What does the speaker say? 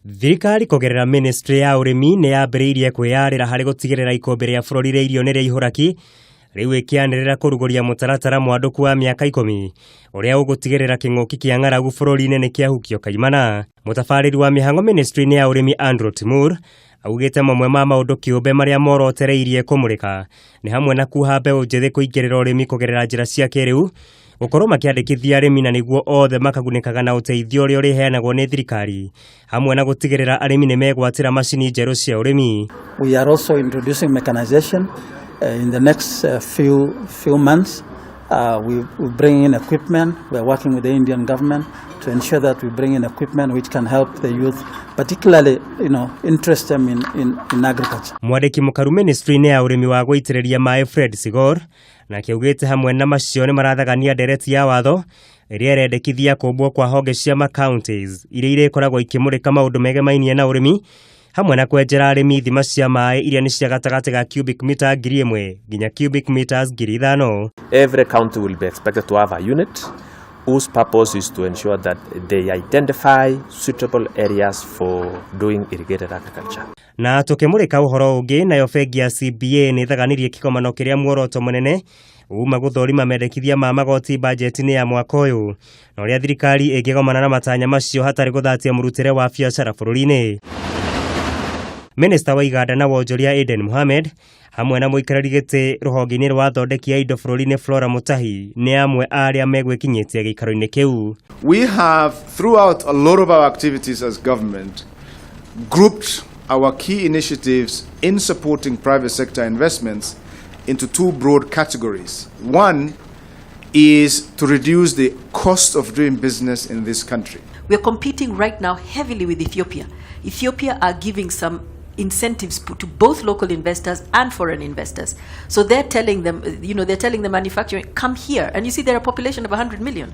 Thirikari kũgerera ministry ya ũrĩmi nĩ yambĩrĩirie kwĩyarĩra harĩ gũtigĩrĩra ikũmbĩ rĩa bũrũri rĩa irio nĩ rĩaihũra ki, rĩu ĩkĩanĩrĩra kũrugũria mũtaratara mwandũku wa mĩaka 10 ũrĩa ũgũtigĩrĩra kĩng'ũki kĩa ng'aragu bũrũri-inĩ nĩ kĩahukio kaimana. Mũtabarĩri wa mĩhang'o ministry-inĩ ya ũrĩmi Andrew Timur augĩte mamwe ma maũndũ kĩũmbe marĩa morotereirie kũmũrĩka nĩ hamwe na kuha mbeũ njĩthĩ kũingĩrĩra ũrĩmi kũgerera njĩra cia kĩrĩu, gũkorwo makĩandĩkithia arĩmi na nĩguo othe makagunĩkaga na ũteithio ũrĩa ũrĩheanagwo nĩ thirikari, hamwe na gũtigĩrĩra arĩmi nĩ megwatĩra macini njerũ cia ũrĩmi. We are also introducing mechanization in the next few months. We bring in equipment. We are working with the Indian government to ensure that we bring in equipment which can help the youth, particularly, interest them in agriculture. Mwandĩki mũkaru ministry-inĩ ya ũrĩmi wa gũitĩrĩria maĩ Fred Sigor nake augĩte hamwe na macio nĩ marathagania ndereti ya watho ĩrĩa ĩrendekithia kũmbwo kwa honge cia ma counties iria irĩkoragwo ikĩmũrĩka maũndũ megemainie na ũrĩmi, hamwe na kwenjera arĩmi ithima cia maĩ iria nĩ cia gatagatĩ ga cubic mita 1000 nginya cubic meters 5000. Every county will be expected to have a unit whose purpose is to ensure that they identify suitable areas for doing irrigated agriculture. Na tũkĩmũrĩka ũhoro ũngĩ, nayo bengi ya CBA nĩ ĩthaganirie kĩgomano kĩrĩa muoroto mũnene uma gũthũrima mendekithia ma magoti bajeti-inĩ ya mwaka ũyũ na ũrĩa thirikari ĩngĩgomana na matanya macio hatarĩ gũthatia mũrutĩre wa biacara bũrũri-inĩ. Minista wa iganda na wonjoria Aden Mohamed hamwe na mũikarĩri gĩtĩ rũhonge-inĩ rwa athondeki a indo bũrũri-inĩ Flora Mutahi nĩ amwe a arĩa megwĩkinyĩtie gĩikaro-inĩ kĩu. We have, throughout a lot of our activities as government, grouped our key initiatives in supporting private sector investments into two broad categories. One is to reduce the cost of doing business in this country. We are competing right now heavily with Ethiopia. Ethiopia are giving some incentives to both local investors and foreign investors. So they're telling them, they're telling the manufacturing, "Come here." And you see, they're a population of 100 million.